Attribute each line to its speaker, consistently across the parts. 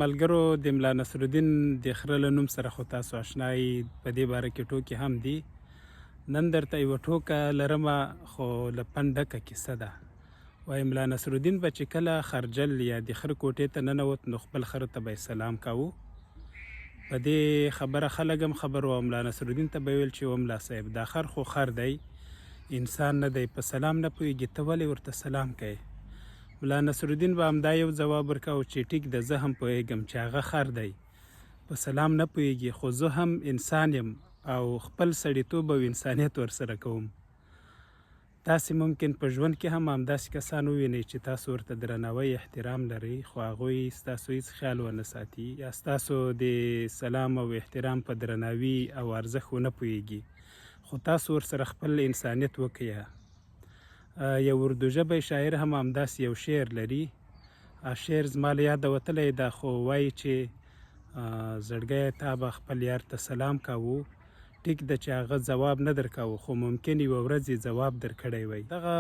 Speaker 1: ملګرو د ملا نصرالدین د خره له نوم سره خو تاسو اشنا یئ، په دې باره کې ټوکې هم دي. نن درته یوه ټوکه لرمه خو له پند ډکه کیسه ده. وایي ملا نصرالدین به چې کله خرجل یا د خره کوټې ته ننوت نو خپل خره ته به یې سلام کاوه. په دې خبره خلک هم خبر وو او ملا نصرالدین ته به یې ویل چې وه ملا صاحب دا خر خو خر دی، انسان نه دی، په سلام نه پوهېږي، ته ولې ورته سلام کوې؟ ملا نصرالدین به همدا یو ځواب ورکاوه چې ټیک ده زه هم پوهېږم چې هغه خر دی په سلام نه پوهېږي خو زه هم انسان یم او خپل سړیتوب او انسانیت ورسره کوم. تاسې ممکن په ژوند کې هم همداسې کسان ووینئ چې تاسو ورته درناوی احترام لرئ خو هغوی ستاسو هیڅ خیال ونه ساتي یا ستاسو د سلام او احترام په درناوي او ارزښت ونه پوهېږي خو تاسو ورسره خپل انسانیت وکړئ. یو اردو ژبی شاعر هم همداسې یو شعر لري. شعر زما له یاده وتلی ده خو وایي چې زړګیه تا به خپل یار ته سلام کاوه، ټیک ده چې هغه ځواب نه درکاوه خو ممکن یوه ورځ یې ځواب درکړی وای. دغه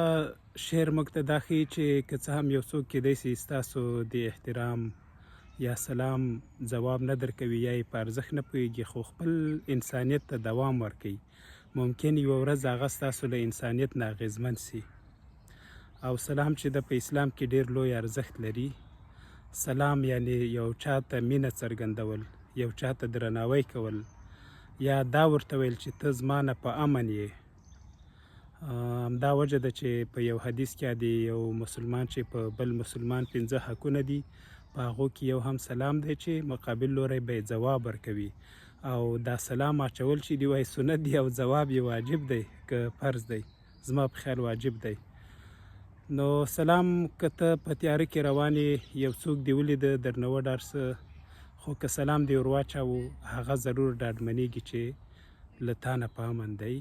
Speaker 1: شعر موږ ته دا ښیي چې که څه هم یو څوک کیدای شي ستاسو د احترام یا سلام ځواب نه درکوي یا یې په ارزښت نه پوهیږي خو خپل انسانیت ته دوام ورکوي. ممکن یوه ورځ هغه ستاسو له انسانیت نه اغیزمن سي. او سلام چې ده په اسلام کې ډیر لوی ارزښت لري. سلام یعنی یو چا ته مینه څرګندول، یو چا ته درناوی کول، یا دا ورته ویل چې ته زما نه په امن یې. همدا وجه ده چې په یو حدیث کې د یو مسلمان چې په بل مسلمان 5 حقونه دي په هغو کې یو هم سلام دی چې مقابل لوری به یې ځواب ورکوي. او دا سلام اچول چې دی وایي سنت دی او ځواب یې واجب دی که فرض دی؟ زما په خیال واجب دی. نو سلام که ته په تیاره کې روان یې یو څوک دې ولیده درنه وډار سه، خو که سلام دې ور واچاوه هغه ضرور ډاډمنېږي چې له تا نه په امن دی.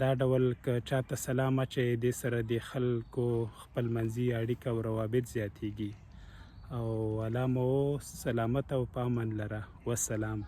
Speaker 1: دا ډول که چاته سلام اچوې دې سره د خلکو خپل منځي اړیکه او روابط زیاتېږي. او الله مو سلامت او په امن لره. والسلام.